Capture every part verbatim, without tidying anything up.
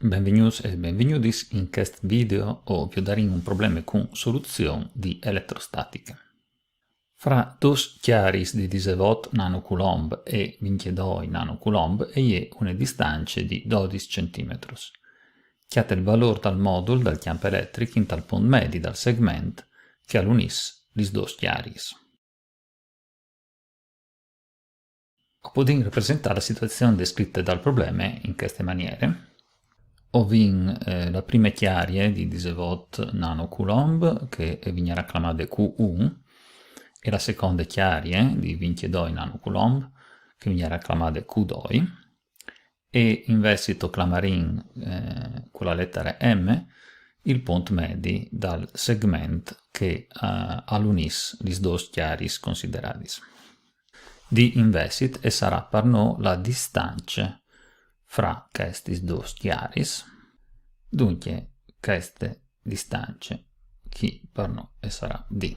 Benvignûts e benvignudis. In chest video o viodarìn un probleme cun soluzion di eletrostatiche. Fra dôs cjaris di disevot nanocoulomb e vincjedoi nanocoulomb e je une distance di dodis centimetris. Cjate il valôr dal modul dal cjamp eletric intal pont medi dal segment che al unìs lis dôs cjaris. O podìn representâ la situazion descrite dal probleme in cheste maniere. O vin, eh, la prime cjarie di disevot nanocoulomb, che e vignarà clamade Q un, e la seconde cjarie di vincjedoi nanocoulomb, che e vignarà clamade Q doi, e invezit o clamarìn, eh, cu la letare M il pont medi dal segment che, eh, al unìs lis dôs cjaris consideradis. D invezit e sarà par nô la distance fra chestis dôs cjaris. Duncje, cheste distance chi par nô e sarà D.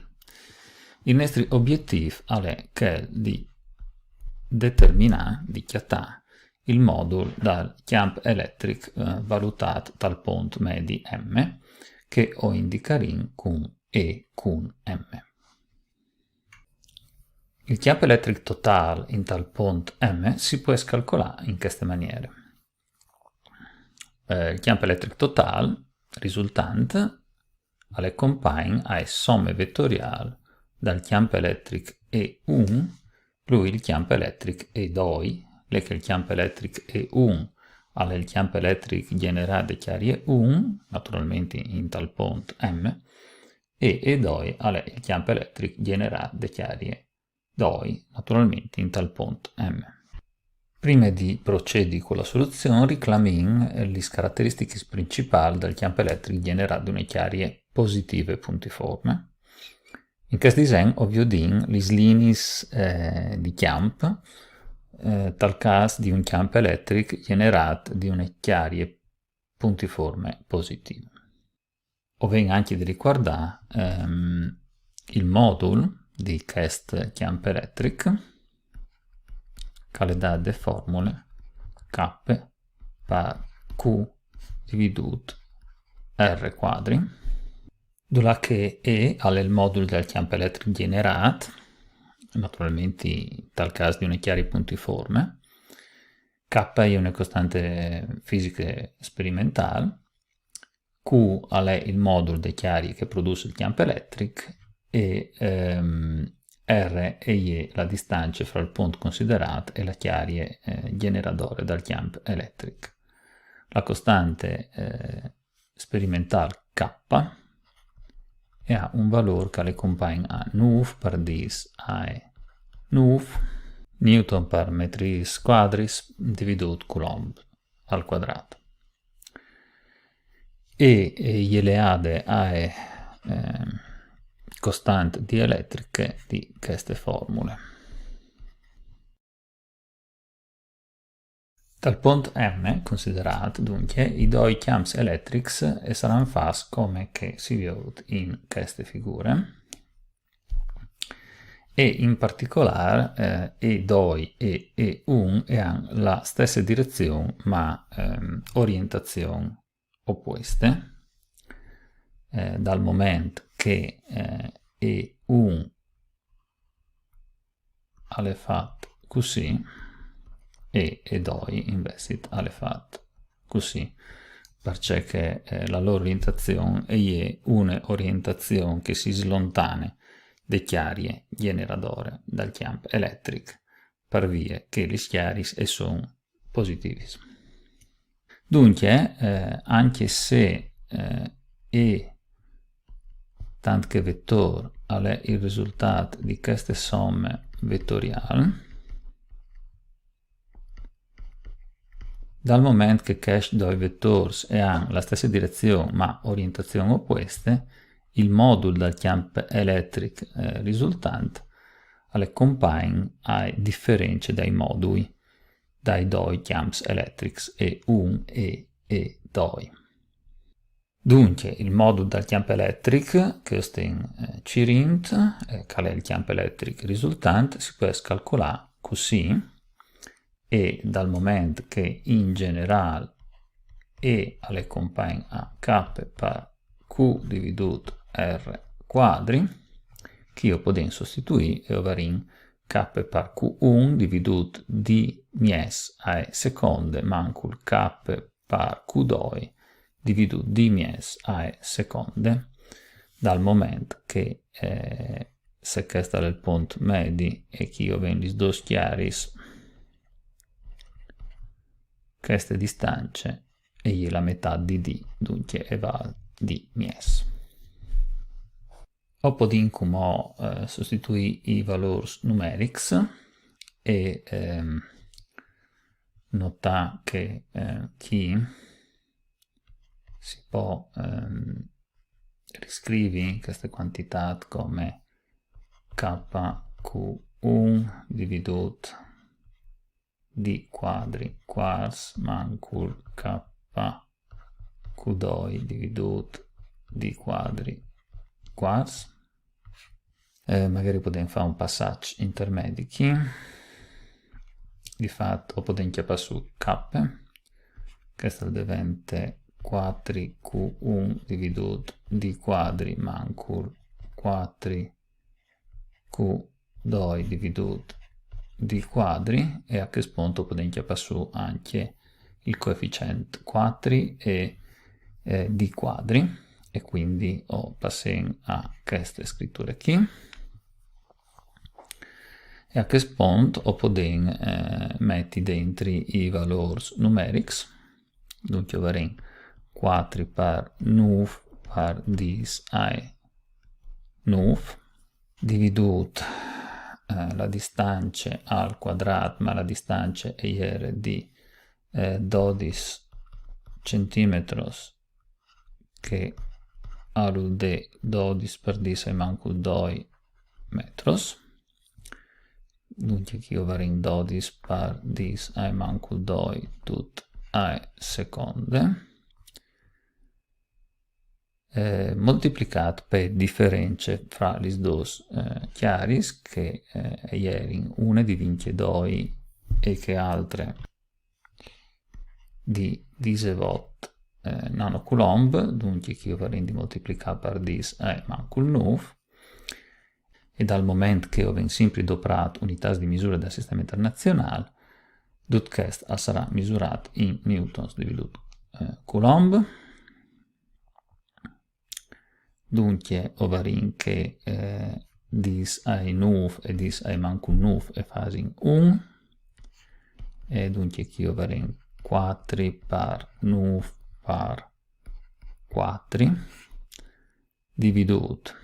Il nestri obietîf al è chel di determinâ, di cjatâ il modul dal cjamp eletric, eh, valutât tal pont medi M, che o indicarìn cun E cun M. Il cjamp eletric totâl intal pont M si pues calcolâ in cheste maniere. Eh, il cjamp eletric totâl risultant al è compagn ae some vetoriâl dal cjamp eletric E un plui il cjamp eletric E doi, lì che il cjamp eletric E un al è il cjamp eletric gjenerât de cjarie un, naturalmentri intal pont M, e E doi al è il cjamp eletric gjenerât de cjarie doi, naturalmentri intal pont M. Prime di procedi cu la soluzion, riclamìn, eh, lis carateristichis principâls dal cjamp eletric gjenerât di une cjarie positive puntiforme. In chest disen o viodìn lis liniis, eh, di cjamp, eh, tal câs di un cjamp eletric gjenerât di une cjarie puntiforme positive. O vin ancje di ricuardâ, ehm, il modul di chest cjamp eletric, che al è dât de formule K par Q dividût R cuadri, dulà che E al è il modul dal cjamp eletric gjenerât, naturalmentri tal câs di une cjarie puntiforme, K e je une costante fisiche sperimentâl, Q al è il modul de cjarie che al prodûs il cjamp eletric e, ehm, R e je la distance fra il pont considerât e la cjarie, eh, gjeneradore dal cjamp eletric. La costante, eh, sperimentâl K e à un valôr che al è compagn a nûf par dîs ae nûf newton par metris cuadris dividût coulomb al cuadrât. E, e je leade ae, ehm, costant dieletriche di cheste formule. Dal pont M considerât, duncje, i doi cjamps eletrics a saran fats come che si viôt in cheste figure. E in particolâr, eh, E doi e E un a àn la stesse direzion, ma, ehm, orientazion opueste, eh, dal moment che, eh, E un al è fat cussì e E doi invezit al è fat cussì, parcè che, eh, la lôr orientazion e je une orientazion che si slontane de cjarie gjeneradore dal cjamp eletric, par vie che lis cjariis e son positivis. Duncje, eh, ancje se, eh, E tant che vetôr al è il risultât di cheste some vetoriâl, dal moment che chescj doi vetôrs a àn la stesse direzion ma orientazion opueste, il modul dal cjamp eletric, eh, risultant al è compagn ae diference dai modui dai doi cjamps eletrics E un e E doi. Duncje, il modul dal cjamp eletric, che o stin, eh, cirint, eh, che al è il cjamp eletric risultant, si pues calcolâ cussì, e dal moment che in gjenerâl E al è compagn a K par Q dividût R quadri, chi o podìn sostituî e o varìn K par Q un dividût di mies ae seconde mancul K par Q doi dividût di mies ae seconde, dal moment che, eh, se chest al è il pont medi e chi o vin lis dôs cjaris, cheste distance e je la metât di D, duncje e vâl di mies. O podìn cumò, eh, sostituî i valôrs numerics e, ehm, notâ che, eh, chi si pò, ehm, riscrivi cheste cuantitât come K Q un dividût D quadri quarts mancul K Q doi dividût D quadri quarts. Eh, magari o podìn fâ un passaç intermedi chi. Di fat o podìn cjapâ sù K, chest al devente quatri Q un dividût D quadri mancul quatri Q doi dividût D quadri, e a chest pont o podìn cjapâ sù ancje il coeficient quatri e, eh, D quadri, e cuindi o passìn a cheste scriture chi. E a chest pont o podìn, eh, meti dentri i valôrs numerics, duncje o varìn quatri par nûf par dîs ae nûf, dividût, eh, la distance al cuadrât, ma la distance e jere di, eh, dodis centimetros, che al vûl dî dodis par dîs ae mancul doi metros. Duncje chi o varìn dodis par dîs ae mancul doi dut ae seconde, eh, moltiplicât pe diference fra lis dôs, eh, cjaris, che, eh, e jerin une di vincjedoi e chê altre di disevot, eh, nanocoulomb, duncje chi o varìn di moltiplicâ par dîs ae mancul nûf, e dal moment che o vin simpri doprât unitâts di misure dal sisteme internazionâl, dut chest al sarà misurât in newtons dividût, eh, coulomb. Duncje o varìn che, eh, dîs ae nûf e dîs ae mancul nûf e fasin un, e duncje chi o varìn quatri par nûf par quatri, dividût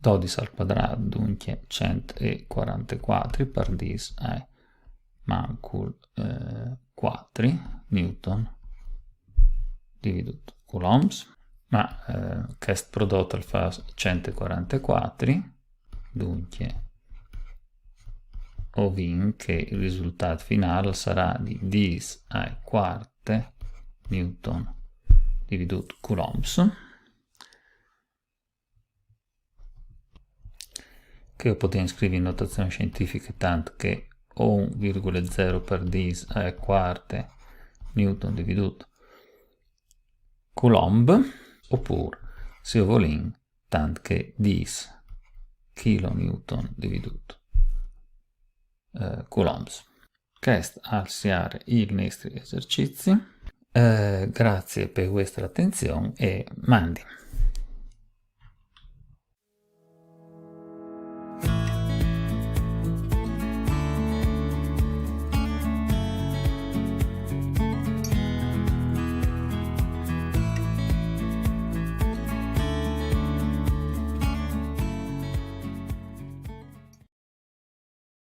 dodis al cuadrât, duncje cent e cuarantecuatri par dîs ae mancul, eh, cuatri newton dividût coulombs. Ma, eh, chest prodot al fâs cent e cuarantecuatri, duncje o vin che il risultât finâl al sarà di dîs ae cuarte newton dividût coulombs, che o podìn scrivi in notazion scientifiche tant che un virgule zero par dîs ae cuarte newton dividût coulomb, opûr, se o volìn, tant che dîs chilonewton dividût, eh, coulombs. Chest al siere il nestri esercizi. Eh, grazie pe vuestre atenzion e mandi.